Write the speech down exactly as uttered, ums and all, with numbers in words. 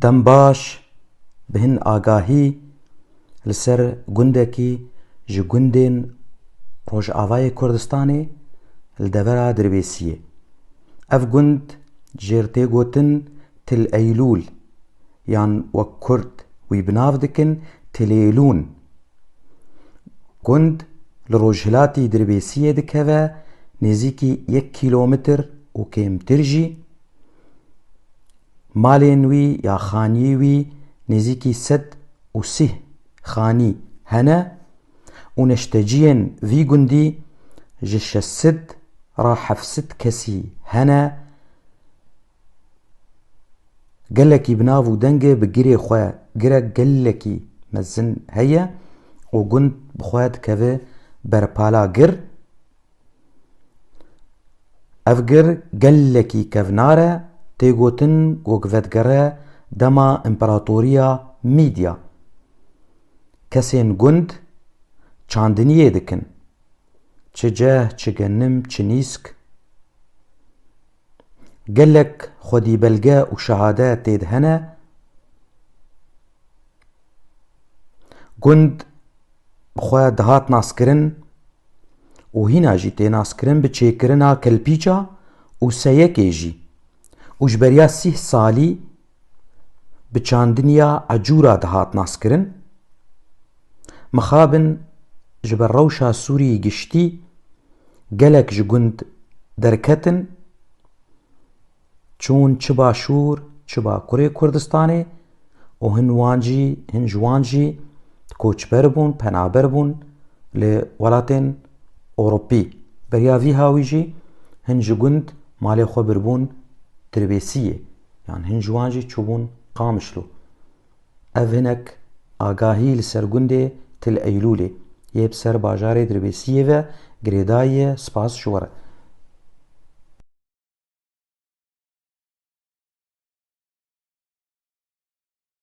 Dem baş, bi hin agahî li ser gundekî ji gundên Rojavayê Kurdistanê li devera Dirbêsiyê. Ev gund jêr tê gotin Til Eylûl, yan wek Kurd wî bi nav dikin Tilêlûn. Gund li rojhilatî Dirbêsiyê dikeve, nêzîkî yek kîlometr û kêmtir jî. Malên wî ya xaniyê wî nêzîkî sed û sîh xanî hene û neşteciyên vî gundî ji şeş sed ra heft sed kesî hene. Gelekî bi nav û dengê bi girê xwe, girek gelekî mezin heye û gund bi xwe dikeve berpala gir. Ev gir gelekî kevnar e, tê gotin ku vedgere dema împeratoriya Mîdya. Kesên gund çandiniyê dikin. Çi ceh, çi genim, çi nîsk. Gelek xwedî belge û şehade tê de hene. Gund bi xwe dihat naskirin û hîna jî tê naskirin bi çêkirina kelpîça û seyekê jî û ji beriya sîh salî bi çandiniya Ecûra dihat naskirin. Mixabin ji ber rewşa Sûrî giştî gelek ji gund derketin, çûn çi başûr, çi bakurê Kurdistanê û hin wan jî, hin ji wan jî koçber bûn, penaber bûn li welatên Ewropî. Beriya vî hawî jî hin ji gund malê xwe birbûn Dirbêsiyê, yan hin ji wan jî çûbûn Qamişlo. Ev hinek agahî li ser gundê Til Eylûlê yê bi ser bajarê Dirbêsiyê ve girêdayî ye, spas ji we re.